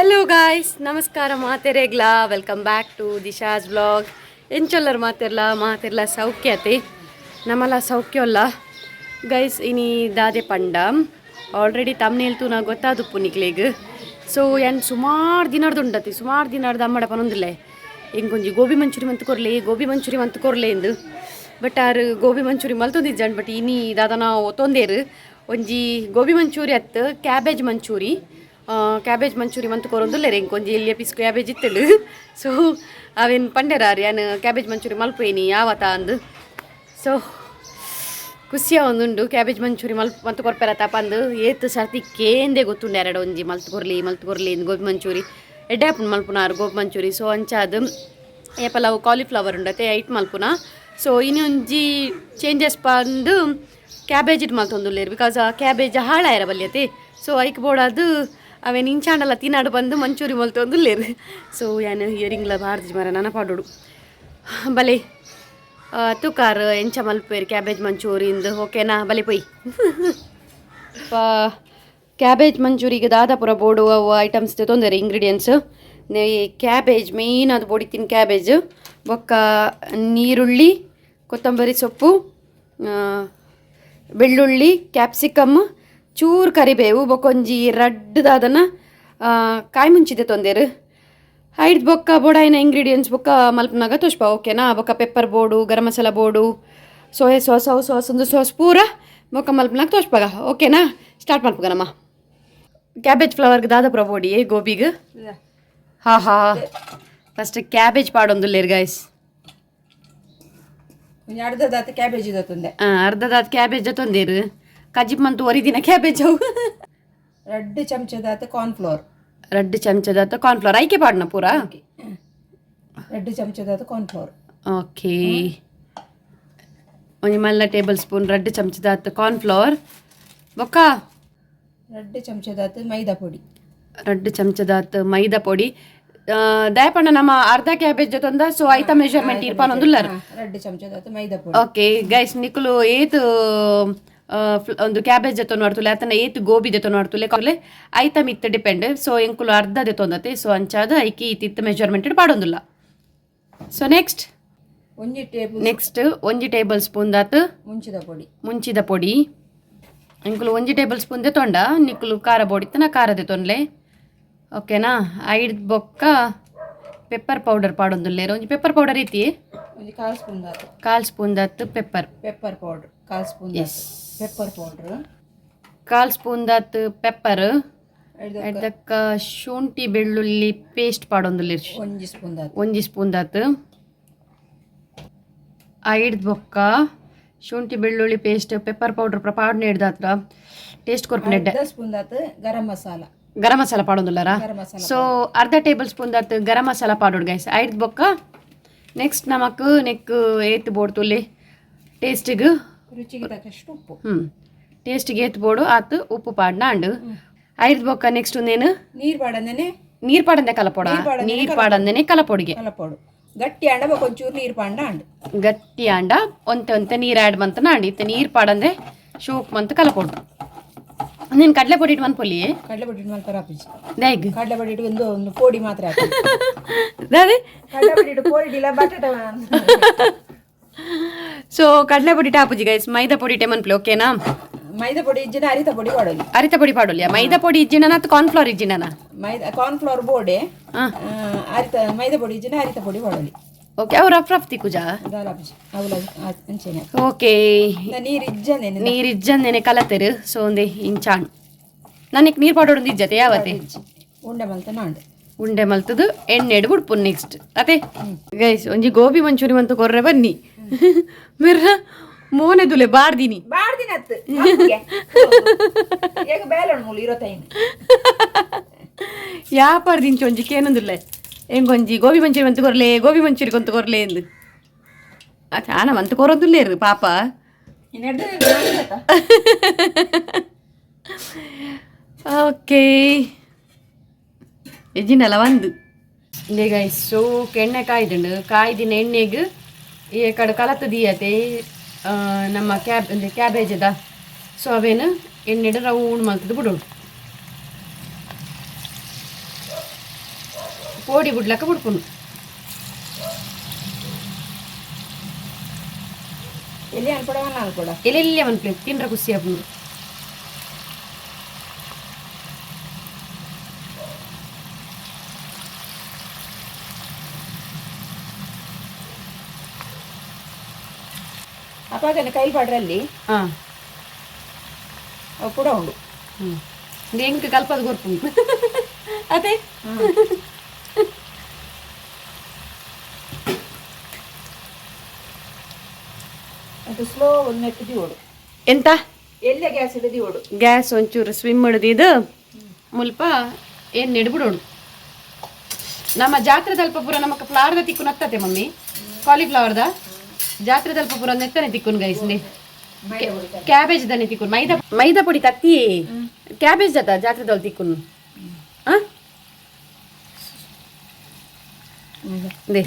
Hello guys, ನಮಸ್ಕಾರ ಮಾತೆರೆಗ್ಲಾ. Welcome back to Disha's vlog. ಎಂಚೊಲ್ಲರ್ ಮಾತೆರ್ಲ? ಮಾತೆರ್ಲ ಸೌಖ್ಯತೆ? ನಮಲ ಸೌಖ್ಯಲ್ಲ. ಗೈಸ್, ಇನಿ ದಾದೆ ಪಂಡ, ಆಲ್ರೆಡಿ ತಮ್ನೇಲ್ ತೂನ ಗೊತ್ತಾದುಪ್ಪು ನಿಕ್ಲೆಗ್. ಸೊ ಯಾನ್ ಸುಮಾರು ದಿನರ್ದು ಉಂಡತಿ, ಸುಮಾರು ದಿನರ್ದು ಅಮ್ಮಡ ಪನೊಂದಿಲ್ಲೆ, ಎಂಕೊಂಜಿ ಗೋಬಿ ಮಂಚೂರಿ ಮಂತ್ ಕೊರ್ಲೆ, ಗೋಬಿ ಮಂಚೂರಿ ಮಂತ್ ಕೊರ್ಲೆ ಎಂದು. ಬಟ್ ಆರು ಗೋಬಿ ಮಂಚೂರಿ ಮಲ್ತೊಂದಿಜ್ಜಂಡ್. ಬಟ್ ಇನಿ ದಾದನ ಒತ್ತೊಂದೇರು, ಒಂಜಿ ಗೋಬಿ ಮಂಚೂರಿ ಅತ್ತು, ಕ್ಯಾಬೇಜ್ ಮಂಚೂರಿ. ಕ್ಯಾಬೇಜ್ ಮಂಚೂರಿ ಮಂತ್ ಕೊರೊಂದುಲ್ಲೆರ್. ಎಂಕೊಂಜಿ ಎಲ್ಯ ಪೀಸ್ ಕ್ಯಾಬೇಜ್ ಇತ್ತುಂಡು. ಸೊ ಅವೇನು ಪಂಡೆರಾರ್, ಯಾನ್ ಕ್ಯಾಬೇಜ್ ಮಂಚೂರಿ ಮಲ್ಪೇನಿ ಯಾವತ ಅಂದು. ಸೊ ಖುಷಿಯ ಒಂದುಂಡು, ಕ್ಯಾಬೇಜ್ ಮಂಚೂರಿ ಮಲ್ಪ ಮಂತ್ ಕೊರ್ಪೆರ ತಪಂದು. ಏತ್ ಸರ್ತಿ ಕೇಂದೆ ಗೊತ್ತುಂಡು ಎರಡು, ಒಂಜಿ ಮಲ್ತ್ ಕೊರ್ಲಿ, ಮಲ್ತ್ ಕೊರ್ಲಿ ಇಂದ್. ಗೋಬಿ ಮಂಚೂರಿ ಎಡ್ಡೆ ಆಪುಂಡು ಮಲ್ಪುನಾರು ಗೋಬಿ ಮಂಚೂರಿ. ಸೊ ಅಂಚಾದ್ ಏಪಲ ಅವು ಕಾಲಿಫ್ಲವರ್ ಉಂಡತೆ, ಐಟ್ ಮಲ್ಪುನ. ಸೊ ಇನ್ನೊಂಜಿ ಚೇಂಜಸ್ ಪಂದು ಕ್ಯಾಬೇಜ್ it ಮಲ್ತೊಂದುಲ್ಲೆರ್, because ಆ ಕ್ಯಾಬೇಜ್ ಹಾಳಾಯರ ಬಲ್ಯತೆ. ಸೊ ಐಕ್ ಬೋಡಾದು ಅವೇನು ಇಂಚಾಂಡಲ ತಿನ್ನಾಡು ಬಂದು ಮಂಚೂರಿ ಮಲ್ತೊಂದುಲ್ಲೆರ್. ಸೊ ಯಾನ್ ಇಯರಿಂಗ್ಲ ಬಾರ್ದಿಜಿ ಮರ, ನನ ಪಾಡೋಡು ಬಲೆ. ತುಕಾರ್ ಎಂಚ ಮಲ್ಪೇರು ಕ್ಯಾಬೇಜ್ ಮಂಚೂರಿ ಇಂದು, ಓಕೆನಾ? ಬಲೆ ಪೊಯ್. ಕ್ಯಾಬೇಜ್ ಮಂಚೂರಿಗೆ ದಾದಾಪುರ ಬೋಡು, ಅವು ಐಟಮ್ಸ್ ತೊಂದರೆ ingredients. Cabbage main, ಅದು ಬೋಡಿತ್ತಿನ ಕ್ಯಾಬೇಜ್, ಬೊಕ್ಕ ನೀರುಳ್ಳಿ, ಕೊತ್ತಂಬರಿ ಸೊಪ್ಪು, ಬೆಳ್ಳುಳ್ಳಿ, ಕ್ಯಾಪ್ಸಿಕಮ್, ಚೂರು ಕರಿಬೇವು, ಬೊಕ್ಕೊಂಜಿ ರಡ್ಡ್ ದಾದನ ಕಾಯಿ ಮುಂಚಿದೆ ತೊಂದೇರು. ಐಡ್ ಬೊಕ್ಕ ಬೋಡಾಯಿನ ಇಂಗ್ರೀಡಿಯೆಂಟ್ಸ್ ಬೊಕ್ಕ ಮಲ್ಪನಾಗ ತೋಷ್ಪ, ಓಕೆನಾ? ಬೊಕ್ಕ ಪೆಪ್ಪರ್ ಬೋಡು, ಗರಂ ಮಸಾಲ ಬೋಡು, ಸೋಯಾ ಸಾಸ್, ಅವು ಸಾಸ್, ಒಂದು ಸಾಸ್ ಪೂರ ಬೊಕ್ಕ ಮಲ್ಪನಾಗ ತೋಷ್ಪಾಗ, ಓಕೆನಾ? ಸ್ಟಾರ್ಟ್ ಮಲ್ಪಗನಮ್ಮ. ಕ್ಯಾಬೇಜ್ ಫ್ಲವರ್ಗೆ ದಾದಪುರ ಬೋಡಿ ಗೋಬಿಗೆ. ಹಾ ಹಾ, ಫಸ್ಟ್ ಕ್ಯಾಬೇಜ್ ಪಾಡೊಂದುಲ್ಲೇರು ಗೈಸ್. ಒಂಜಿ ಅರ್ಧದಾತ್ ಕ್ಯಾಬೇಜ್ ತೊಂದೆ. ಅರ್ಧದಾತ್ ಕ್ಯಾಬೇಜ್ ತೊಂದೇರು. ಕಜಿಪ್ ಮಂತು ಒರಿದಿನ ಕ್ಯಾಬೇಜ್ ಅವು. ರಡ್ಡು ಚಮಚದಾತ್ ಕಾರ್ನ್ಫ್ಲೋರ್. ರಡ್ಡು ಚಮಚದಾತ್ ಕಾರ್ನ್ಫ್ಲವರ್ ಐಕೆ ಪಾಡ್ನ ಪೂರ? ರಡ್ಡು ಚಮಚದಾತ್ ಕಾರ್ನ್ಫ್ಲೋರ್. ಓಕೆ, ಒಂಜಿ ಮಲ್ಲ ಟೇಬಲ್ ಸ್ಪೂನ್ ರಡ್ಡು ಚಮಚದಾತ್ ಕಾರ್ನ್ಫ್ಲವರ್. ಬೊಕ್ಕ? ರಡ್ಡು ಚಮಚದಾತ್ ಮೈದಾ ಪೊಡಿ. ರಡ್ಡು ಚಮಚದಾತ್ ಮೈದಾ ಪೊಡಿ. ದಯಪಂಡ ನಮ್ಮ ಅರ್ಧ ಕ್ಯಾಬೇಜ್ ತೊಂದ, ಸೊ ಐತ ಮೆಜರ್ಮೆಂಟ್ ಇರ್ಪಾನೊಂದುಲ್ಲರ್. ರಡ್ಡು ಚಮಚದಾತ್ ಮೈದಾ ಪೊಡಿ. ಓಕೆ ಗೈಸ್, ನಿಕುಲು ಏತ್ ಒಂದು ಕ್ಯಾಬೇಜ್ ದೆತ್ತೊಂದು ಮಾಡ್ತುಲೆ ಅತನ ಏತ್ ಗೋಬಿ ದೆತ್ತೊಂದು ಮಾಡ್ತುಲೆ ಕೊಲೆ ಐತ ಮಿತ್ತ ಡಿಪೆಂಡ್. ಸೊ ಎಂಕುಲು ಅರ್ಧ ದೆತ್ತೊಂದತೆ. ಸೊ ಅಂಚಾದ ಐಕಿ ಇತ್ತಿತ್ತ ಮೆಜರ್ಮೆಂಟ್ ಪಾಡೊಂದುಲ್ಲ. ಸೊ ನೆಕ್ಸ್ಟ್? ಒಂಜಿ ಟೇಬಲ್ ನೆಕ್ಸ್ಟ್ ಒಂಜಿ ಟೇಬಲ್ ಸ್ಪೂನ್ ದಾತ್ ಮುಂಚಿದ ಪೊಡಿ. ಮುಂಚಿದ ಪೊಡಿ. ಎಂಕುಲು ಒಂಜಿ ಟೇಬಲ್ ಸ್ಪೂನ್ ದೆತ್ತೊಂಡ, ನಿಕುಲು ಖಾರ ಬೋಡಿತ್ತನ ಖಾರ ದೆತ್ತೊಂಡ್ಲೆ, ಓಕೆನಾ? ಐಡ್ ಬೊಕ್ಕ ಪೆಪ್ಪರ್ ಪೌಡರ್ ಪಾಡೊಂದುಲ್ಲೇರು. ಒಂಜಿ ಪೆಪ್ಪರ್ ಪೌಡರ್ ಐತಿ. ಒಂಜಿ ಕಾಲು ಸ್ಪೂನ್ ದಾತ್. ಕಾಲ್ ಸ್ಪೂನ್ ದಾತ್ pepper. Pepper powder ಕಾಲು spoon. Pepper powder. ಕಾಲ್ ಸ್ಪೂನ್ ದಾತ್ ಪೆಪ್ಪರ್. ಎಡ್ದಕ್ಕ ಶುಂಠಿ ಬೆಳ್ಳುಳ್ಳಿ ಪೇಸ್ಟ್ ಪಾಡೊಂದುಲ್ಲೇರು. ಒಂಜಿ ಸ್ಪೂನ್ ದಾತ್. ಒಂಜಿ ಸ್ಪೂನ್ ದಾತ್. ಐಡ್ದ್ ಬೊಕ್ಕ ಶುಂಠಿ ಬೆಳ್ಳುಳ್ಳಿ paste, pepper powder ಪಾಡ್ನೆ ಹಿಡ್ದಾತ್ರ ಟೇಸ್ಟ್ ಕೊರ್ಪುನ ಎಡ್ಡೆ. ಅರ್ಧ ಸ್ಪೂನ್ ದಾತ್ ಗರಂ ಮಸಾಲ. ಗರಂ ಮಸಾಲ ಪಾಡೊಂದುಲ್ಲಾರ? ಗರಂ ಮಸಾಲ. ಸೊ ಅರ್ಧ table spoon ದಾತ್ garam masala ಪಾಡೋಡು guys. ಐಡ್ದ್ ಬೊಕ್ಕ ನೆಕ್ಸ್ಟ್ ನಮಕ್ ನೆಕ್ ಏತ್ ಬೋಡ್ತುಲೆ ಟೇಸ್ಟಿಗೆ? ರುಚಿಗೆ ತಕ್ಕಷ್ಟು ಉಪ್ಪು. ಟೇಸ್ಟಿಗೆ ಏತ್ ಬೋಡು ಆತು ಉಪ್ಪು ಪಾಡ್ನ ಅಂಡು. ಐಡ್ದ್ ಬೊಕ್ಕ ನೆಕ್ಸ್ಟ್ ಒಂದೇನು? ನೀರು ಪಾಡಂದೇನೆ. ನೀರ್ ಪಾಡಂದೆ ಕಲಪೊಡ? ನೀರ್ ಪಾಡಂದೆನೆ ಕಲಪೊಡಿಗೆ. ಕಲಪೊಡು. ಗಟ್ಟಿ ಅಂಡ ಬೊಕ್ಕ ಒಂಚೂರು ನೀರು ಪಾಂಡ ಅಂಡು. ಗಟ್ಟಿ ಅಂಡ ಒಂತೆ ಒಂತೆ ನೀರು ಆ್ಯಡ್ ಮಂತ ನಾಂಡಿ. ಇತ್ತೆ ನೀರು ಪಾಡಂದೆ ಶೋಕ್ ಮಂತ್ ಕಲಪೊಡು. ನೀನು ಕಡಲೆ ಪೊಡಿ ಇಟ್ಟು ಮನ್ಪೊಲಿ. ಕಡಲೆ ಪೊಡಿ ಮಲ್ಪರ ಆಪುಜಿ. ದಾಯ್ಗ್? ಕಡಲೆ ಪೊಡಿ ಇಟ್ಟು ಒಂದು ಒಂದು ಪೋಡಿ ಮಾತ್ರ ಹಾಕಿ. ಅದೇ. ಕಡಲೆ ಪೊಡಿ ಇಟ್ಟು ಪೋಡಿ ಇಲ್ಲ ಬಟಾಟೆ. ಸೊ ಕಡಲೆ ಪೊಡಿ ಆಪುಜಿ ಗೈಸ್, ಮೈದಾ ಪೊಡಿ ಇಟ್ಟೆ ಮನ್ಪಲೆ, ಓಕೆನಾ? ಮೈದಾ ಪೊಡಿ ಇಜ್ಜಿನ ಅರಿತ ಪೊಡಿ ಪಾಡೋಲಿ. ಅರಿತ ಪೊಡಿ ಪಾಡೋಲಿಯಾ? ಮೈದಾ ಪೊಡಿ ಇಜ್ಜಿನ ಅಥವಾ ಕಾರ್ನ್ಫ್ಲವರ್ ಇಜ್ಜಿನ? ಮೈದಾ ಕಾರ್ನ್ಫ್ಲವರ್ ಬೋಡೆ. ಅರಿತ ಮೈದಾ ಪೊಡಿ ಇಜ್ಜಿನ ಅರಿತ ಪೊಡಿ ಪಾಡೋಲಿ. ಓಕೆ, ಅವು ರಫ್ ರಫ್ ತಿಕ್ಕುಜಾ? ದಾಲ ಆಪುಜಿ ಅವುಲ ಅಂಚೆನೆ. ಓಕೆ. ನೀರು ಇಜ್ಜಂದೇನೆ. ನೀರು ಇಜ್ಜಂದೇನೆ ಕಲತೆರು. ಸೊ ಒಂದೇ ಇಂಚಾಣ್ ನನಗೆ ನೀರು ಪಾಡೋಡು ಇಜ್ಜತೆ ಯಾವತ್ತೆ? ಉಂಡೆ ಮಲ್ತ ನಾಂಡು. ಉಂಡೆ ಮಲ್ತದು ಎಣ್ಣೆ ಬುಡ್ಪು ನೆಕ್ಸ್ಟ್ ಅದೇ. ಗೈಸ್, ಒಂಜಿ ಗೋಬಿ ಮಂಚೂರಿ ಮಂತು ಕೊರ್ರೆ ಬನ್ನಿ. ಮಿರ್ರ ಮೋನೆ ದುಲೆ ಬಾರ್ದಿನಿ. ಬಾರ್ದಿನತ್ತು ಏಕ ಬೇಲೆ ಮೂಲು ಇರತ್ತೈನು. ಯಾಪಾರ ದಿಂಚಿ ಒಂಜಿ ಕೇನೊಂದುಲ್ಲೆ, ಎಂಗೊಂಜಿ ಗೋಬಿ ಮಂಚೂರಿ ಮಂತು ಕೊರ್ಲೆ, ಗೋಬಿ ಮಂಚೂರಿ ಕೊಂತು ಕೊರ್ಲೆ ಎಂದು. ಆ ಚಾನ ಮಂತು ಕೊರೊಂದುಲ್ಲೇರು ಪಾಪ. ಇನ್ನೆಡ್ದು. ಓಕೆ, ಎಜ್ಜಿನಲ್ಲ ಒಂದು ಇಂದೇ ಗೈಸ್. ಸೊ ಎಣ್ಣೆ ಕಾಯ್ದುಂಡು. ಕಾಯ್ದಿನ ಎಣ್ಣೆಗೆ ಈ ಕಡೆ ಕಲತ್ತು ದೀಯತೆ ನಮ್ಮ ಕ್ಯಾಬೇಜದ. ಸೊ ಅವೇನು ಎಣ್ಣೆಡು ರೌಂಡ್ ಮಲ್ತದ್ದು ಬಿಡೋಡು. ಪೋಡಿ ಬುಡ್ಲಕ್ಕ ಬುಡ್ಪುನು. ಎಲ್ಲಿ ಅನ್ಕೊಡ ಅನ್ಕೊಡ. ಎಲ್ಲೆಲ್ಲಿ ಮನ್ಪೆ ತಿಂಡ್ರ ಖುಷಿ ಆಪುಂಡು. ಅಪ್ಪಾಗನೆ ಕೈಲಿ ಪಾಡ್ರಲ್ಲಿ. ಹಾಂ. ಅವು ಕೂಡ ಉಂಡು. ಹ್ಞೂ, ಎಂಕ್ ಕಲ್ಪದ ಕೊರ್ಪುಂಡು ಅದೇ. ಅದು ಸ್ಲೋ ಒಂದು ನೆಟ್ಟು ದಿವೋಡು. ಎಂತ? ಎಲ್ಲ ಗ್ಯಾಸ್ ಹಿಡಿದು ದಿವೋಡು. ಗ್ಯಾಸ್ ಒಂಚೂರು ಸ್ವಿಮ್ ಹಿಡ್ದಿದ್ದು ಮುಲ್ಪ ಏನು ನೆಡ್ಬಿಡೋಣ. ನಮ್ಮ ಜಾತ್ರೆ ದಲ್ಪ ಪೂರ ನಮಕ್ ಫ್ಲವರ್ದ ತಿಕ್ಕು ನತ್ತದೆ ಮಮ್ಮಿ, ಕಾಲಿಫ್ಲವರ್ದ ಜಾತ್ರೆ ದಲ್ಪ ಪೂರ ನೆತ್ತನೆ ತಿಕ್ಕುನ್ ಗೈಸ್. ಕ್ಯಾಬೇಜ್ ದನೆ ತಿಕ್ಕುನ್, ಮೈದಾ ಮೈದಾ ಪೊಡಿ ತತ್ತಿ ಕ್ಯಾಬೇಜ್ ದತ್ತ ಜಾತ್ರೆ ದಲ್ ತಿಕ್ಕುನ್. ಆ they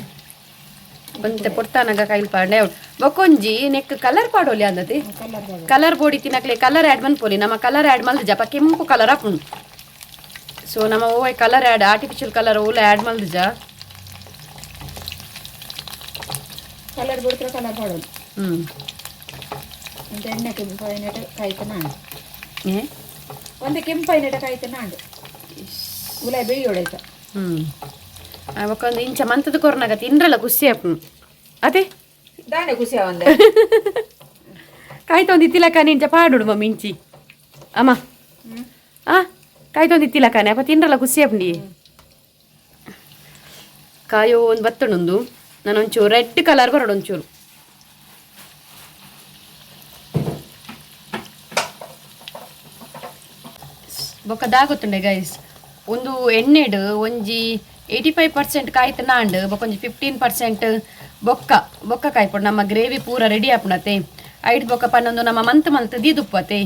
ಒಂತೆ ಪೊರ್ತಾನಗ ಕೈಲ್ ಪಾಂಡೆ ಬೊಕೊಂಜಿ ನೆಕ್ ಕಲರ್ ಪಾಡೋಲಿ ಅಂದತೆ. ಕಲರ್ ಪೊಡಿ ತಿನ್ನಕ್ಲೆ ಕಲರ್ ಆ್ಯಡ್ ಮನ್ಪೊಲಿ. ನಮ್ಮ ಕಲರ್ ಆ್ಯಡ್ ಮಲ್ದ ಜಪ ಕೆಂಪು ಕಲರ್ ಆಪುಂಡು. ಸೊ ನಮ್ಮ ಓಯ್ colour add artificial colour ಓಲ add ಮಲ್ದಜ. Colour ಬಿಡ್ತಾರೆ, ಕಲರ್ ಪಾಡೋದು. ಹ್ಮ್. ಅಂತ ಎಣ್ಣೆ ಕೆಂಪಾಯಿನಟ ಕಾಯ್ತ ನಾಂಡು. ಏ. ಒಂದು ಕೆಂಪಾಯಿನಟ ಕಾಯ್ತ ನಾಂಡು ಉಲಾಯ್ ಬೇಯೋಡಾಯ್ತ. ಹ್ಮ್, ಬೊಕೊಂದು ಇಂಚ ಮಂತದ ಕೊರ್ನಾಗ ತಿಂದ್ರಲ್ಲ ಖುಷಿ ಆಪುಂಡು ಅದೇ. ದಾನೆ ಖುಷಿ ಅವಂದೆ. ಕಾಯ್ತ ಒಂದು ಇತ್ತಿಲಕಾನೆ ಇಂಚ ಪಾಡುಡು ಮಮ್ಮಿ ಇಂಚಿ ಅಮ್ಮ. ಆ ಕಾಯ್ತ ಒಂದು ಇತ್ತಿಲಕಾನೆ ಅಪ್ಪ ತಿಂದ್ರಲ್ಲ ಖುಷಿ ಆಪುಂಡಿ. ಕಾಯೋ ಒಂದು ಬತ್ತಣೊಂದು ನಾನು ಒಂಚೂರು ರೆಡ್ ಕಲರ್ ಬರೋಡು ಒಂಚೂರು. ಬೊಕ್ಕ ದಾಗೊತ್ತುಂಡೆ ಗೈಸ್, ಒಂದು ಎಣ್ಣೆಡ್ ಒಂಜಿ 85% ಕಾಯ್ತ ನಾಂಡ್ ಬೊಕ್ಕ ಒಂಜಿ 15% ಬೊಕ್ಕ ಬೊಕ್ಕ ಕಾಯ್ಪೊಡು. ನಮ್ಮ ಗ್ರೇವಿ ಪೂರ ರೆಡಿ ಆಪುಣತೆ ಐಟ್ ಬೊಕ್ಕ ಪನ್ನೊಂದು ನಮ್ಮ ಮಂತ್ ಮಂತ್ ದೀದುಪ್ಪತೆ.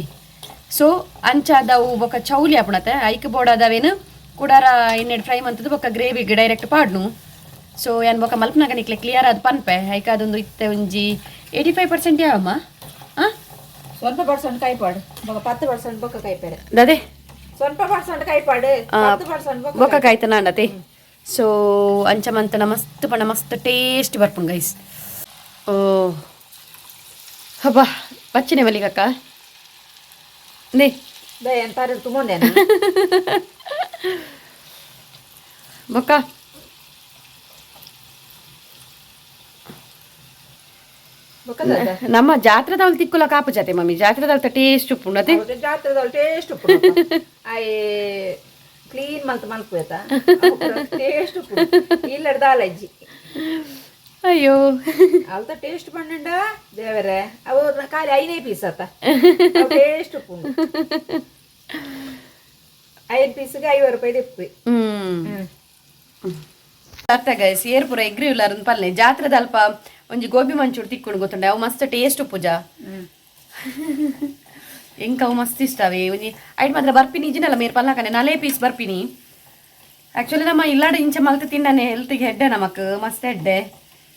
ಸೊ ಅಂಚಾದವು ಬೊಕ್ಕ ಚೌಲಿ ಆಪುಣತೆ ಐಕ್ ಬೋಡಾದವೇನು ಕುಡಾರ ಎಣ್ಣೆಡ್ ಫ್ರೈ ಮಂತದ್ದು ಬೊಕ್ಕ ಗ್ರೇವಿಗೆ ಡೈರೆಕ್ಟ್ ಪಾಡ್ನು. ಸೊ ಯಾನ್ ಬೊಕ್ಕ ಮಲ್ಪನಾಗ ನಿಕ್ಲೆ ಕ್ಲಿಯರ್ ಆದ್ ಪನ್ಪೆ. ಐಕ್ ಅದೊಂದು ಇತ್ತೆ ಒಂಜಿ 85% ಯಾವಮ್ಮ ಆ. ಸ್ವಲ್ಪ ಪರ್ಸೆಂಟ್ ಕಾಯ್ಪಾಡು, ಬೊಕ್ಕ 10% ಬೊಕ್ಕ ಕಾಯ್ಪಾರೆ. ದಾದೆ? ಸ್ವಲ್ಪ ಪರ್ಸೆಂಟ್ ಕಾಯ್ಪಾಡು, 10% ಬೊಕ್ಕ. ಬೊಕ್ಕ ಕಾಯ್ತ ನಾಂಡತೆ. ಸೊ ಅಂಚ ಮಂತನ ಮಸ್ತ್ ಪಣ ಮಸ್ತ್ ಟೇಸ್ಟ್ ಬರ್ಪುಂಡು ಗೈಸ್. ಓ ಹಬ್ಬ ಬಚ್ಚಿನೆ ಮಲ್ಲಿಗಕ್ಕ ನೇ. ಬೇ ಎಂತಾರು ತುಂಬೊಂದೇನ. ಬೊಕ್ಕ ಬೊಕ್ಕ ದಾದ? ನಮ್ಮ ಜಾತ್ರೆದವಳು ತಿಕ್ಕುಲ ಕಾಪು ಜಾತೆ ಮಮ್ಮಿ, ಜಾತ್ರೆದವಳ ಟೇಸ್ಟ್ ಉಪ್ಪುಂಡು ಅದೇ. ಹೌದು, ಜಾತ್ರೆದೊಳ್ ಟೇಸ್ಟ್ ಉಪ್ಪು ಆಯ್ ಕ್ಲೀನ್ ಮಲ್ತ್ ಮಲ್ಪುವೇತ ಟೇಸ್ಟ್ ಉಪ್ಪು ಇಲ್ಲಡ್ ದಾಲ ಇಜ್ಜಿ. ಅಯ್ಯೋ. ಅಲ್ತ ಟೇಸ್ಟ್ ಪಂಡ ದೇವರೇ, ಅವು ಖಾಲಿ ಐನೇ ಪೀಸ್ ಆತ ಟೇಸ್ಟ್ ಉಪ್ಪು. ಐದು ಪೀಸ್ಗೆ 50 ರೂಪಾಯಿ ತೆಪ್ಪು. ಹ್ಮ್ ಅರ್ಥ ಗೈಸ್, ಏರ್ ಪೂರ ಎಗ್ರಿ ಉಲ್ಲಾರಂದ್ ಪಲ್ಲೆ ಜಾತ್ರೆದ ಅಲ್ಪ ಒಂಜಿ ಗೋಬಿ ಮಂಚೂರಿ ತಿಕ್ಕೊಂಡು ಗೊತ್ತುಂಡೆ, ಅವು ಮಸ್ತ್ ಟೇಸ್ಟ್ ಉಪ್ಪುಜ. ಎಂಕ್ ಅವು ಮಸ್ತ್ ಇಷ್ಟ ಅವೇ. ಒಂಜಿ ಐಟ್ ಮಾತ್ರ ಬರ್ಪಿನಿ ಇಜಿನಲ್ಲ ಮೇರ್ ಪಲ್ಲಾಕನೆ ನಾಲೇ ಪೀಸ್ ಬರ್ಪಿನಿ. ಆಕ್ಚುಲಿ ನಮ್ಮ ಇಲ್ಲಾಡ ಇಂಚ ಮಲ್ತ್ ತಿಂಡನೆ ಹೆಲ್ತ್ಗೆ ಹೆಡ್ಡೆ, ನಮಕ್ ಮಸ್ತ್ ಎಡ್ಡೆ.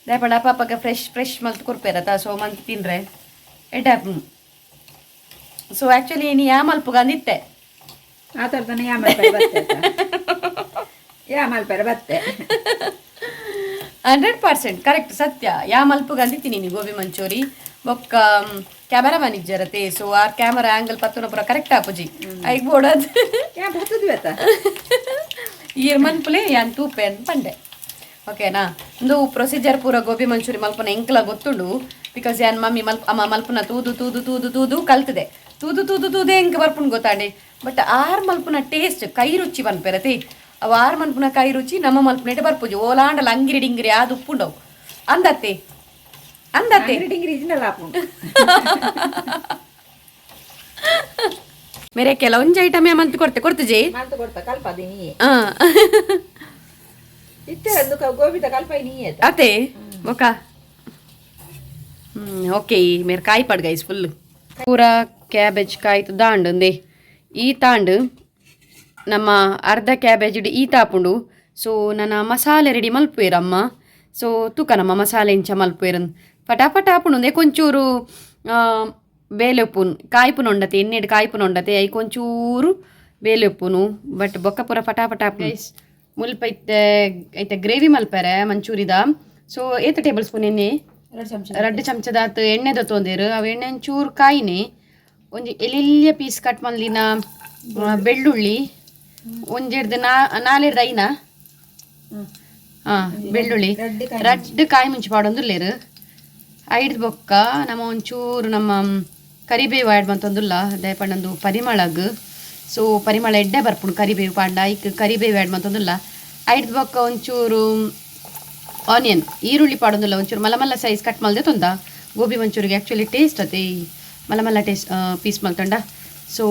ದಾಯಪಂಡ ಅಪ್ಪ ಅಪ್ಪಗ ಫ್ರೆಶ್ ಫ್ರೆಶ್ ಮಲ್ತ್ ಕೊರ್ಪೇರತ. ಸೊ ಮಂತ್ ತಿಂದ್ರೆ ಎಡ್ಡೆ. ಸೊ ಆಕ್ಚುಲಿ ನೀ ಯಾ ಮಲ್ಪುಗ ಅಂದಿತ್ತೆ. ಆ ಥರದನೆ ಯಾ ಮಲ್ಪೆರೆ ಬತ್ತೆ ಆತ? ಯಾ ಮಲ್ಪೆರೆ ಬತ್ತೆ. 100% ಕರೆಕ್ಟ್ ಸತ್ಯ. ಯಾ ಮಲ್ಪುಗ ಅಂದಿತ್ತೀನಿ ನೀ ಗೋಬಿ ಮಂಚೂರಿ. ಬೊಕ್ಕ ಕ್ಯಾಮರಾಮನ್ ಇಜ್ಜರತೆ, ಸೊ ಆ ಕ್ಯಾಮರಾ ಆಂಗಲ್ ಪತ್ತುನ ಪೂರ ಕರೆಕ್ಟ್ ಆಪುಜಿ, ಐಕ್ ಬೋಡದ್. ಯಾ ಬರ್ತದ್ವಿ ಆತ. ಈರ್ ಮನ್ಪುಲೆ ಯಾನ್ ತೂಪೆ ಅಂತ ಪಂಡೆ, ಓಕೆನಾ? ಒಂದು ಪ್ರೊಸೀಜರ್ ಪೂರ ಗೋಬಿ ಮಂಚೂರಿ ಮಲ್ಪುನ ಎಂಕ್ಲ ಗೊತ್ತುಂಡು. Because ಯಾನ್ ಮಮ್ಮಿ ಮಲ್ಪ ಅಮ್ಮ ಮಲ್ಪುನ ತೂದು ತೂದು ತೂದು ತೂದು ಕಲ್ತದೆ. ತೂದು ತೂದು ತೂದೆ ಎಂಕ್ ಬರ್ಪುಂಡು ಗೊತ್ತಾಂಡೆ. ಬಟ್ ಆರ್ ಮಲ್ಪುನ ಟೇಸ್ಟ್ ಕೈ ರುಚಿ ಪನ್ಪೆರತೆ, ಅವು ಆರ್ ಮಲ್ಪುನ ಕೈ ರುಚಿ ನಮ್ಮ ಮಲ್ಪುನೇಟ ಬರ್ಪುಜಿ. ಓಲಾಂಡಲ ಅಂಗಿರಿ ಡಿಂಗಿರಿ ಆದ್ ಉಪ್ಪುಂಡವು ಅಂದತ್ತೆ ಅಂದತ್ತೆ. ಅಂಗಡಿ ಡಿಂಗ್ರಿ ಇಜ್ನಲ್ಲ ಆಪುಂಡು. ಮೇರೆ ಕೆಲವೊಂಜಿ ಐಟಮ್ ಮಂತ್ ಕೊಡ್ತೆ ಕೊಡ್ತುಜಿ. ಮಲ್ತ್ ಕೊಡ್ತಾ ಕಲ್ಪದಿ ನೀಯೇ. ಹಾ. ಇತ್ತೆ ಒಂದು ಗೋಬಿದ ಕಲ್ಪೈ ನೀಯೇ ಆತ. ಅತೆ ಬೊಕ್ಕ ಓಕೆ ಮೇರೆ ಕಾಯಿ ಪಾಡ್ ಗೈಸ್ ಫುಲ್ ಪೂರ ಕ್ಯಾಬೇಜ್ ಕಾಯ್ತು ದಾಂಡು ಒಂದೇ ಈ ತಾಂಡು ನಮ್ಮ ಅರ್ಧ ಕ್ಯಾಬೇಜ್ ಈ ತಾಪುಂಡು. ಸೊ ನನ್ನ ಮಸಾಲೆ ರೆಡಿ ಮಲ್ಪುವೇರಮ್ಮ. ಸೊ ತೂಕ ನಮ್ಮ ಮಸಾಲೆ ಇಂಚ ಮಲ್ಪುವೇರನ್ ಪಟಾಪಟ ಆಪುಂಡು. ಒಂದೇ ಕೊಂಚೂರು ಬೇಲೆ ಉಪ್ಪುನು ಕಾಯ್ಪುನು ಉಂಡತೆ ಎಣ್ಣೆಡ್ ಕಾಯ್ಪುನು ಉಂಡತೆ ಐಕೊಂಚೂರು ಬೇಲೆ ಉಪ್ಪುನು. ಬಟ್ ಬೊಕ್ಕ ಪೂರ ಪಟಾಪಟ ಗೈಸ್. ಮುಲ್ಪ ಇತ್ತೆ ಐತೆ ಗ್ರೇವಿ ಮಲ್ಪೆರೆ ಮಂಚೂರಿದ. ಸೊ ಏತ್ ಟೇಬಲ್ ಸ್ಪೂನ್ ಎಣ್ಣೆ? 2 ಚಮಚ. 2 ಚಮಚದಾತ್ ಎಣ್ಣೆ ದತ್ತೊಂದೇರು. ಅವು ಎಣ್ಣೆ ಒಂಚೂರು ಕಾಯಿನೆ ಒಂಜಿ ಎಲಿಲ್ಯ ಪೀಸ್ ಕಟ್ ಮಲ್ದಿನ ಬೆಳ್ಳುಳ್ಳಿ ಒಂಜೆಡ್ದು ನಾಲೆಡ್ದು ಐನ ಬೆಳ್ಳುಳ್ಳಿ ರಡ್ಡ್ ಕಾಯಿ ಮುಂಚಿ ಪಾಡೊಂದುಲ್ಲೇರು. ಐಡ್ದು ಬೊಕ್ಕ ನಮ್ಮ ಒಂಚೂರು ನಮ್ಮ ಕರಿಬೇವು ಆ್ಯಡ್ ಮಂತೊಂದುಲ್ಲ, ದಯಪಂಡೊಂದು ಪರಿಮಳಗ್. ಸೊ ಪರಿಮಳ ಎಡ್ಡೆ ಬರ್ಪುಂಡು ಕರಿಬೇವು ಪಾಂಡ. ಐಕ್ ಕರಿಬೇವು ಆ್ಯಡ್ ಮಂತೊಂದುಲ್ಲ. ಐಡ್ದು ಬೊಕ್ಕ ಒಂಚೂರು ಆನಿಯನ್ ಈರುಳ್ಳಿ ಪಾಡೊಂದುಲ್ಲ. ಒಂಚೂರು ಮಲ್ಲ ಮಲ್ಲ ಸೈಜ್ ಕಟ್ ಮಲ್ದೆ ತೊಂದ. ಗೋಬಿ ಮಂಚೂರಿಗೆ ಆ್ಯಕ್ಚುಲಿ ಟೇಸ್ಟ್ ಅತೆ ಈ ಮಲ್ಲ ಮಲ್ಲ ಟೇಸ್ಟ್ ಪೀಸ್ ಮಲ್ತೊಂಡ. ಸೊ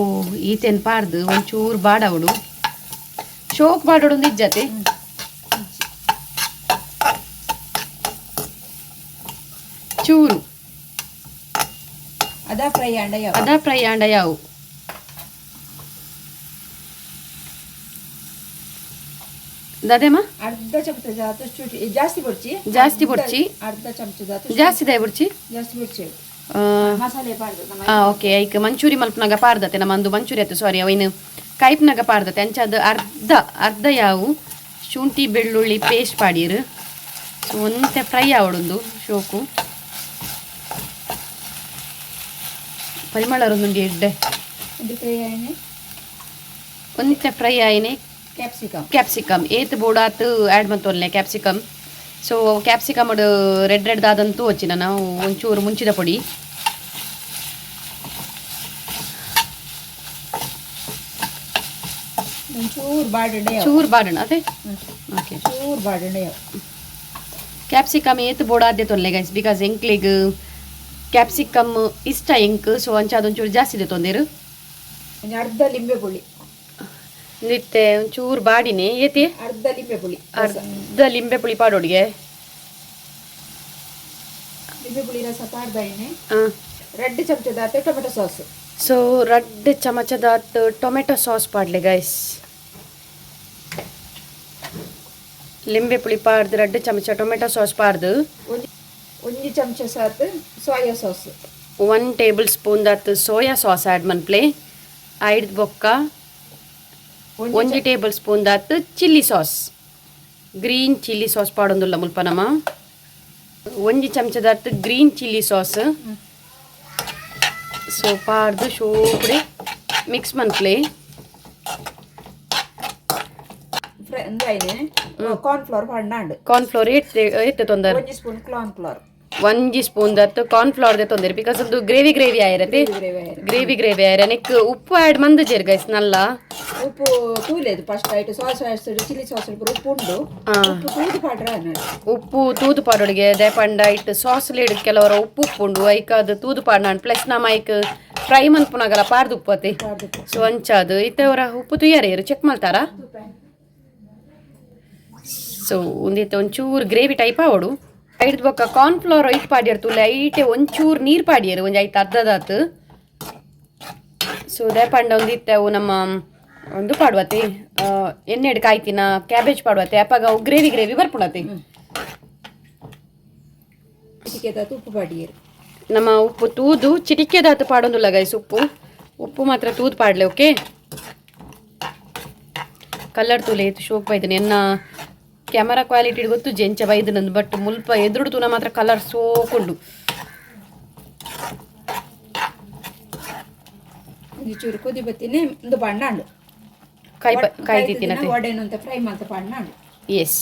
ಈತೆನ್ ಪಾಡ್ದು ಒಂಚೂರು ಬಾಡವಡು, ಶೋಕ್ ಬಾಡೋಡು ಇಜ್ಜತೆ. ಚೂರು ಅದ ಫ್ರೈ ಅಂಡ ಯಾವ ಅದ ಫ್ರೈ ಆಂಡ ಯಾವು. ದಾದೇಮ್ಮ? ಅರ್ಧ ಚಮಚ ಜಾತು ಚೂಟಿ ಜಾಸ್ತಿ ಬೊಡ್ಚಿ. ಜಾಸ್ತಿ ಬೊಡ್ಚಿ. ಅರ್ಧ ಚಮಚ ಜಾತು. ಜಾಸ್ತಿ ದಾಯ ಬೊಡ್ಚಿ. ಜಾಸ್ತಿ ಬೊಡ್ಚಿ, ಮಸಾಲೆ ಪಾಡ್ದು ನಮ್ಮ. ಓಕೆ, ಐಕ್ ಮಂಚೂರಿ ಮಲ್ಪನಾಗ ಪಾರ್ದತೆ ನಮ್ಮಂದು ಮಂಚೂರಿ ಆಯ್ತು, ಸಾರಿ, ಅವಿನ ಕೈಪ್ನಾಗ ಪಾರ್ದತೆ. ಅಂಚಾದ ಅರ್ಧ ಅರ್ಧ ಯಾವು ಶುಂಠಿ ಬೆಳ್ಳುಳ್ಳಿ ಪೇಸ್ಟ್ ಪಾಡೀರು. ಸೊ ಒಂತೆ ಫ್ರೈ ಆವಡೊಂದು ಶೋಕು ಪರಿಮಳ ಒಂದುಂಡು ಎಡ್ಡೆ. ಒಂದು ಫ್ರೈ ಆಯ್ನೆ. ಒಂತೆ ಫ್ರೈ ಆಯ್ನೆ. ಕ್ಯಾಪ್ಸಿಕಮ್. ಕ್ಯಾಪ್ಸಿಕಮ್ ಏತ್ ಬೋಡಾತ್ ಆ್ಯಡ್ ಮಂತೊಲ್ಲೆ capsicum. So capsicum red red ದಾದಂತೂ వచ్చిನ ನಾವು ಒಂಚೂರು ಮುಂಚಿದ ಪೊಡಿ. ಒಂಚೂರು ಬಾಡಂಡ ಯಾವ. ಚೂರು ಬಾಡಣ ಅದೇ. ಓಕೆ. ಚೂರು ಬಾಡಂಡ ಯಾವ. ಕ್ಯಾಪ್ಸಿಕಮ್ ಏತ್ ಬೋಡಾದ್ದೆ ತೊಲ್ಲೆ ಗೈಸ್, because ಎಂಕ್ಲೆಗ್ capsicum ಇಷ್ಟ ಎಂಕ್. ಸೊ ಅಂಚ ಅದೊಂಚೂರು ಜಾಸ್ತಿ ಇದೆ ತೊಂದೇರು. ಒಂಜಿ ಅರ್ಧ ಲಿಂಬೆ ಪುಳಿ. ನಿತ್ತೆ ಒಂಚೂರು ಬಾಡಿನಿ ಏತಿ? ಅರ್ಧ ಲಿಂಬೆ ಪುಳಿ. ಅರ್ಧ ಲಿಂಬೆ ಪುಳಿ ಪಾಡೋಡಿಗೆ. ಲಿಂಬೆ ಪುಳಿ ರಸ ಪಾಡ್ದಾಯಿನೆ. 2 ಚಮಚದಾತ್ tomato sauce. So 2 ಚಮಚದಾತ್ tomato sauce ಪಾಡ್ಲೆ guys. ಲಿಂಬೆ ಪುಳಿ ಪಾಡ್ದು 2 ಚಮಚ ಟೊಮೆಟೊ ಸಾಸ್ ಪಾಡ್ದು. ಒಂಜಿ ಒಂಜಿ ಚಮಚ ಸಾತ್ soya sauce. 1 table spoon ದಾತ್ soya sauce add ಮನ್ಪ್ಲೆ. ಐಡ್ದು ಬೊಕ್ಕ ಒಂಜಿ ಟೇಬಲ್ ಸ್ಪೂನ್ ದಾತ್ chilli sauce, green chilli sauce ಪಾಡೊಂದುಲ್ಲ ಮುಲ್ಪ ನಮ. ಒಂಜಿ ಚಮಚದಾತ್ green chilli sauce. So ಪಾಡ್ದು ಶೋಪುಡೆ ಮಿಕ್ಸ್ ಮನ್ಪ್ಲೆ. ಫ್ರೈ ಅಂದಾಯಿನೆ ಕಾರ್ನ್ ಫ್ಲೋರ್ ಪಾಡ್ನಾಂಡು. ಕಾರ್ನ್ ಫ್ಲೋರ್ ಏತ್ ಏತ್ ತೊಂದರೆ? ಒಂಜಿ spoon corn floor. ಒಂಜಿ ಸ್ಪೂನ್ ದತ್ತು ಕಾರ್ನ್ ಫ್ಲೋರ್ ದೆ ತೊಂದರೆ, because ಅದು ಗ್ರೇವಿ ಗ್ರೇವಿ ಆಯಿರತೆ. ಗ್ರೇವಿ ಆಯಿರ. ಗ್ರೇವಿ ಗ್ರೇವಿ ಆಯಿರ. ನೆಕ್ ಉಪ್ಪು ಆ್ಯಡ್ ಮಂದು ಜೇರ್ ಗೈಸ್ ನಲ್ಲ. ಉಪ್ಪು ತೂಲೆದು ಫಸ್ಟ್ ಐಟ್ sauce chilli sauce ಉಪ್ಪು ಉಂಡು. ಉಪ್ಪು ತೂದು ಪಾಡ್ರ ಅನ್ನೋದು. ಉಪ್ಪು ತೂದು ಪಾಡೊಡಿಗೆ ದೇಪಂಡ ಇಟ್ಟು ಸಾಸ್ ಲೇಡ್ ಕೆಲವರ ಉಪ್ಪು ಉಪ್ಪು ಉಂಡು. ಐಕ್ ಅದು ತೂದು ಪಾಡ್ನಾಂಡ್. ಪ್ಲಸ್ ನಮ್ಮ ಐಕ್ ಫ್ರೈ ಮನ್ಪುನಾಗಲ ಪಾಡ್ದು ಉಪ್ಪು ಅತೆ. ಪಾಡ್ದು. ಸೊ ಅಂಚಾದು ಇತ್ತೆ ಅವರ ಉಪ್ಪು ತುಯ್ಯಾರ ಚೆಕ್ ಮಾಡ್ತಾರ. ಸೊ ಒಂದಿತ್ತೆ ಒಂಚೂರು ಗ್ರೇವಿ ಟೈಪ್ ಆವಡು. ಐಡ್ದು ಬೊಕ್ಕ ಕಾರ್ನ್ ಫ್ಲೋರ್ ಐಟ್ ಪಾಡ್ಯರ್ ತುಲೆ. ಐಟೆ ಒಂಚೂರು ನೀರು ಪಾಡ್ಯರು, ಒಂಜಿ ಐತ ಅರ್ಧದಾತು. ಸೊ ದೇಪಂಡ ಒಂದಿತ್ತೆ ಅವು ನಮ್ಮ ಒಂದು ಪಾಡುವತೆ ಎಣ್ಣೆಡ್ ಕಾಯ್ತಿನ ಕ್ಯಾಬೇಜ್ ಪಾಡುವತೆ, ಅಪ್ಪಾಗ ಅವು ಗ್ರೇವಿ ಗ್ರೇವಿ ಬರ್ಪುಣತೆ. ಚಿಟಿಕೆದಾತು ಉಪ್ಪು ಪಾಡಿಯರು. ನಮ್ಮ ಉಪ್ಪು ತೂದು ಚಿಟಿಕೆದಾತು ಪಾಡೊಂದುಲ್ಲ ಗೈಸ್. ಉಪ್ಪು ಉಪ್ಪು ಮಾತ್ರ ತೂದು ಪಾಡ್ಲೆ. ಓಕೆ, ಕಲರ್ ತೂಲೆ ಏತ್ ಶೋಕ್ ಬೈದನೆ. ಎನ್ನ ಕ್ಯಾಮರಾ ಕ್ವಾಲಿಟಿ ಗೊತ್ತು ಜೆಂಚ ಬೈದನಂದು, ಬಟ್ ಮುಲ್ಪ ಎದುರು ತೂನ ಮಾತ್ರ ಕಲರ್ ಸೋಕುಂಡು. ಒಂಜಿ ಚೂರು ಕೊದಿ ಬತ್ತಿನೇ ಒಂದು ಪಾಡ್ನಾಂಡು. ಕಾಯಿ ಕಾಯಿ ತಿತ್ತಿನತೆ. ವಡೆನು ಅಂತ ಫ್ರೈ ಮಾಡ್ತಾ ಪಾಡ್ನಾಂಡು. ಎಸ್,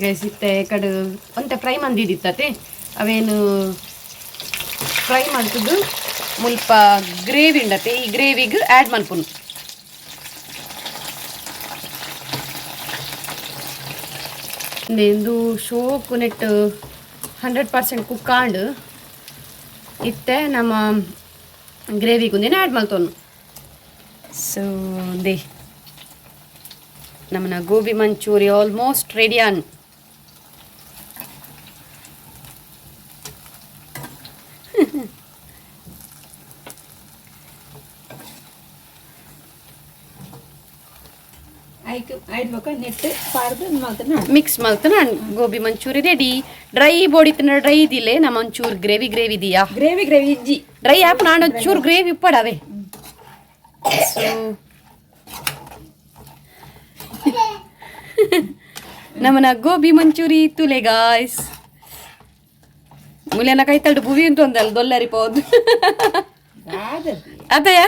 ಗೈಸ್, ಇತ್ತೆ ಕಡು ಒಂತೆ ಫ್ರೈ ಮಂದಿದಿತ್ತತೆ. ಅವೇನು ಫ್ರೈ ಮಾಡ್ತದ್ದು ಮುಲ್ಪ ಗ್ರೇವಿ ಉಂಡತೆ, ಈ ಗ್ರೇವಿಗೆ ಆ್ಯಡ್ ಮನ್ಪುನು. ಇಂದು ಶೋಕು ನೆಟ್ 100% ಕುಕ್ ಆಂಡ್. ಇತ್ತೆ ನಮ್ಮ ಗ್ರೇವಿಗೆ ಒಂದಿನ ಆ್ಯಡ್ ಮಲ್ತೊನು. ಸೊ they ನಮ್ಮನ gobi manchurian almost ready on. ಐಕ್ ಐಡ್ ಬೊಕ್ಕ ನೆಟ್ ಪಾಡ್ದು ಮಲ್ತನ. ಮಿಕ್ಸ್ ಮಲ್ತನ ಗೋಬಿ ಮಂಚೂರಿ ರೆಡಿ. ಡ್ರೈ ಬೋಡಿತನ ಡ್ರೈ ಇದಿಲ್ಲ ನಮ್ಮ, ಒಂಚೂರು ಗ್ರೇವಿ ಗ್ರೇವಿ ಇದೆಯಾ? ಗ್ರೇವಿ ಗ್ರೇವಿ ಇಜ್ಜಿ. ಡ್ರೈ ಆಪ್ ನಾನು ಒಂಚೂರು ಗ್ರೇವಿ ಉಪ್ಪಡವೆ. ಸೊ ನಮನ ಗೋಬಿ ಮಂಚೂರಿ ತುಲೆ ಗಾಯ್ಸ್. ಮುಲೆನ ಕೈತಲ್ಡು ಬುವಿ ಅಂತ ಒಂದಲ್ಲ ದೊಲ್ಲರಿ ಪೋದು. ಅತ್ತಯ್ಯ.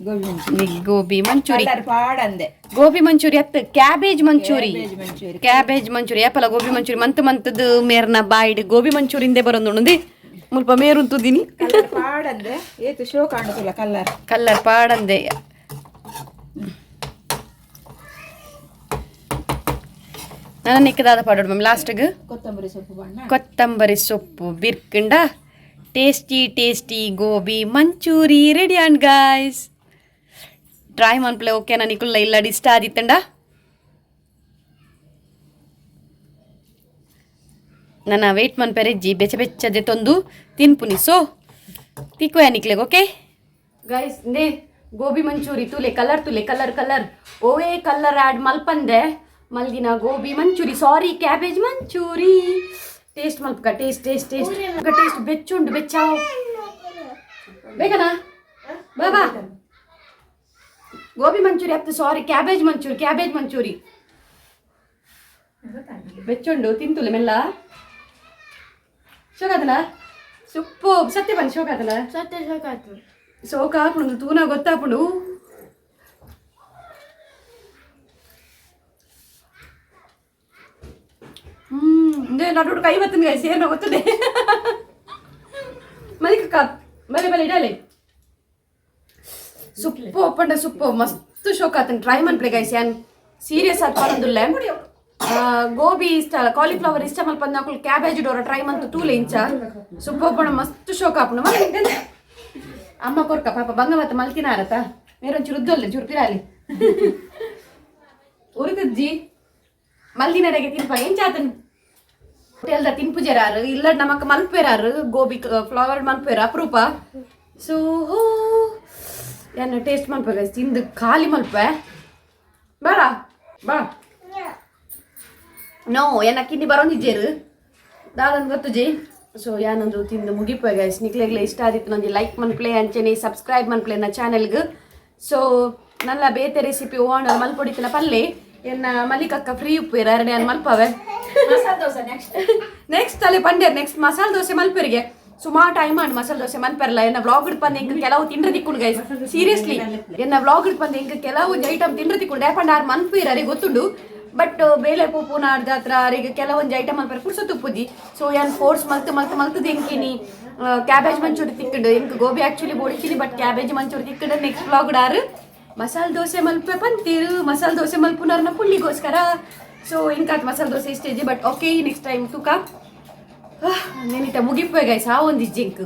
ಗೋಬಿ ಮಂಚೂರಿ. ಗೋಬಿ ಮಂಚೂರಿ. ಕಲರ್ ಪಾಡಂದೆ. ಗೋಬಿ ಮಂಚೂರಿ ಅತ್ತು, cabbage manchuri. Cabbage manchurian. Cabbage manchurian ಯಾಪಲ ಗೋಬಿ ಮಂಚೂರಿ ಮಂತ್ ಮಂತದ್ದು ಮೇರ್ನ ಬಾಯ್ಡ್ ಗೋಬಿ ಮಂಚೂರಿಂದೆ ಬರೋದು ಮುಲ್ಪ ಮೇರುಂತುದಿನಿ. ಕಲರ್ ಪಾಡಂದೆ, ಏತು ಶೋ ಕಾಣುತ್ತಿಲ್ಲ ಕಲರ್. ಕಲ್ಲರ್ ಪಾಡಂದೆ. ನಾನು ನಿಕ್ಕದಾದ ಪಾಡೋಡು ಮ್ಯಾಮ್ ಲಾಸ್ಟ್ಗೆ. ಕೊತ್ತಂಬರಿ ಸೊಪ್ಪು ಬಣ್ಣ. ಕೊತ್ತಂಬರಿ ಸೊಪ್ಪು ಬಿರ್ಕಂಡ tasty tasty gobi manchurian ready and guys, try ಮನ್ಪ್ಲೆ, ಓಕೆನಾ? ನಿಕುಲ್ಲ ಇಲ್ಲ ಇಷ್ಟ ಆದಿತ್ತಂಡ ನನ್ನ ವೆಯ್ಟ್ ಮನ್ಪೆರೆಜ್ಜಿ, ಬೆಚ್ಚ ಬೆಚ್ಚದೆ ತಂದು ತಿನ್ಪುನಿ. ಸೊ ತಿಕ್ಕೋಯ ನಿಕ್ಲೆಗ್, ಓಕೆ ಗೈಸ್. ನೇ ಗೋಬಿ ಮಂಚೂರಿ ತುಲೆ, ಕಲರ್ ತುಲೆ, ಕಲರ್ ಕಲರ್. ಓವೇ ಕಲರ್ ಆ್ಯಡ್ ಮಲ್ಪಂದೆ ಮಲ್ದಿನ gobi manchuri, sorry, cabbage manchuri. Taste ಮಲ್ಪಕ, taste taste taste taste. ಬೆಚ್ಚುಂಡು, ಬೆಚ್ಚಾವ್ ಬೇಕನಾ? ಬಾ ಬಾ. ಗೋಬಿ ಮಂಚೂರಿ ಆಗ್ತದೆ, sorry, cabbage manchuri. Cabbage manchuri ಬೆಚ್ಚುಂಡು, ತಿಂತುಲೆ ಮೆಲ್ಲ. ಶೋಕಾತನ ಸೊಪ್ಪು ಸತ್ಯ ಬನ್ನಿ, ಶೋಕಾತನ. ಸತ್ಯ ಸಾಕಾಯ್ತು. ಸೋಕ ಹಾಪುಂಡು, ತೂನ ಗೊತ್ತಾಪುಂಡು. ಇಂದೇ ನಡುಡು ಕೈ ಬತ್ತನ ಗೈಸ್, ಏನೋ ಗೊತ್ತದೆ. ಮಲಿಕ ಬಲೆ ಬಲೆ ಇಡಲೆ. ಸುಪ್ಪು ಒಪ್ಪಂಡ ಸುಪ್ಪು ಮಸ್ತ್ ಶೋಕ್ ಆತನ. ಟ್ರೈ ಮನ್ಪ್ಲೆ ಗೈಸ್. ಯಾನ್ ಸೀರಿಯಸ್ ಆದ್ ಪನೊಂದುಲ್ಲೆ. ಗೋಬಿ ಇಷ್ಟ, ಕಾಲಿಫ್ಲವರ್ ಇಷ್ಟ ಮಲ್ಪಂದ ಕ್ಯಾಬೇಜ್ ಡೋರ ಟ್ರೈ ಮಂತು ತೂಲೆ. ಇಂಚ ಸುಪ್ಪು ಒಪ್ಪಂಡ ಮಸ್ತ್ ಶೋಕ್ ಆಪುಂಡು. ಅಮ್ಮ ಕೊರ್ಕ ಪಾಪ ಬಂಗವತ್ತ ಮಲ್ತಿನಾರತ. ಮೇರೊಂಚೂರು ಉದ್ದೊಲ್ಲೆ, ಚೂರು ಪಿರಾಲಿ ಉರಿದಜ್ಜಿ ಮಲ್ದಿನಡೆಗೆ ತಿನ್ಪ. ಎಂಚಾತನ್ ಹೋಟೆಲ್ದ ತಿನ್ಪುಜೆರಾರು ಇಲ್ಲ, ನಮಕ್ ಮಲ್ಪೆರಾರು. ಗೋಬಿ ಫ್ಲವರ್ ಮಲ್ಪೆರ ಅಪರೂಪ. ಸೊ ಹೋ ಯಾನ ಟೇಸ್ಟ್ ಮಲ್ಪೆ ಗೈಸ್, ತಿಂದು ಖಾಲಿ ಮಲ್ಪೆ. ಬೇಡ ಬಾ. ನೋ ಏನ ಕಿನ್ನಿ ಬರೋಂದಿಜ್ಜೇರು ದಾದನ್ ಗೊತ್ತುಜಿ. ಸೊ ಯಾನೊಂದು ತಿಂದು ಮುಗಿಪೆ ಗೈಸ್. ನಿಕ್ಲೆಗ್ಲೆ ಇಷ್ಟ ಆದಿತ್ತು ನಂಜಿ ಲೈಕ್ ಮನ್ಪ್ಲೆ, ಅಂಚನೆ ಸಬ್ಸ್ಕ್ರೈಬ್ ಮನ್ಪ್ಲೆ ನನ್ನ ಚಾನೆಲ್ಗ್. ಸೊ ನನ್ನ ಬೇತೆ ರೆಸಿಪಿ ಓಣ ಮಲ್ಪೊಡಿತಿನ ಪಲ್ಲೆ. ಎನ್ನ ಮಲ್ಲಿಕಕ್ಕ ಫ್ರೀ ಉಪ್ಪು ಎರಡೇ ಮಲ್ಪವೆ. ಮಸಾಲೆ ದೋಸೆ ನೆಕ್ಸ್ಟ್. ನೆಕ್ಸ್ಟ್ ಅಲ್ಲೇ ಪಂಡ್ಯರ್, ನೆಕ್ಸ್ಟ್ ಮಸಾಲೆ ದೋಸೆ ಮಲ್ಪೆರಿಗೆ. ಸುಮಾರು ಟೈಮ್ ಆಂಡ್ ಮಸಾಲೆ ದೋಸೆ ಮನ್ಪೆರಲ್ಲ. ಎನ್ನ ವ್ಲಾಗ್ ಬಂದು ಎಂಕ್ ಕೆಲವು ತಿಂಡ್ರ ತಿಕ್ಕೊಂಡು ಗೈಸ್, ಸೀರಿಯಸ್ಲಿ, ಎನ್ನ ವ್ಲಾಗ್ ಬಂದು ಎಂಕ್ ಕೆಲವು ಐಟಮ್ ತಿಂಡ್ರ ತಿಕ್ಕೊಂಡು. ಯಾಕಂದ್ರೆ ಆರು ಮನ್ಪು ಅರಿಗೆ ಗೊತ್ತುಂಡು. ಬಟ್ ಬೇಲೆ ಪೂಪು ನಾಡ್ದ ಹತ್ರ ಅರಿಗೆ ಕೆಲವೊಂದು ಐಟಮ್ ಮಲ್ಪೆರ ಪುರ್ಸೊತ್ತು ತುಪ್ಪುಜಿ. ಸೊ ಯಾನ್ ಫೋರ್ಸ್ ಮಲ್ತು ಮಲ್ತು ಮಲ್ತದ ಎಂಕಿನಿ ಕ್ಯಾಬೇಜ್ ಮಂಚೂರಿ ತಿಕ್ಕಂಡು. ಎಂಕ್ ಗೋಬಿ ಆಕ್ಚುಲಿ ಬೋಡಿಚಿನಿ, ಬಟ್ ಕ್ಯಾಬೇಜ್ ಮಂಚೂರಿ ತಿಕ್ಕಂಡು. ನೆಕ್ಸ್ಟ್ ವ್ಲಾಗ್ ಡಾರು ಮಸಾಲೆ ದೋಸೆ ಮಲ್ಪೆ ಪಂತೀರು. ಮಸಾಲೆ ದೋಸೆ ಮಲ್ಪುನಾರ್ನ ಪುಳ್ಳಿಗೋಸ್ಕರ. ಸೊ ಇಂಕಾತ್ masala dosa ಇಷ್ಟೇಜಿ, but okay, next time ತೂಕ. ನೆನಿತ ಮುಗಿಪೆ ಗೈಸ್. ಆ ಒಂದಿಜ್ಜಿ ಇಂಕ್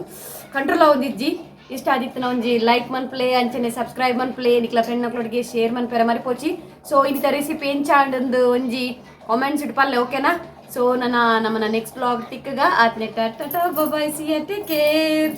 ಕಂಟ್ರೋಲ್ ಒಂದಿಜ್ಜಿ. ಇಷ್ಟ ಆದಿತ್ತು ಒಂಜಿ ಲೈಕ್ ಮನ್ಪ್ಲೆ, ಅಂಚನೆ ಸಬ್ಸ್ಕ್ರೈಬ್ ಮನ್ಪ್ಲೆ, ನಿಕ್ಲ ಫ್ರೆಂಡ್ ನಕ್ಲೊಟ್ಟಿಗೆ ಶೇರ್ ಮನ್ಪೆರ ಮರಿಪೋಚಿ. ಸೊ ಇಂಥ ರೆಸಿಪಿ ಎಂಚಾಂಡಂದು ಒಂಜಿ ಕಾಮೆಂಟ್ಸ್ ಇಟ್ಪಲ್ಲೆ, ಓಕೆನಾ? ಸೊ ನನ್ನ ನಮ್ಮನ್ನ ನೆಕ್ಸ್ಟ್ ವ್ಲಾಗ್ ತಿಕ್ಕಗ. ಆತ್ನೆ tata, bye, see, take care.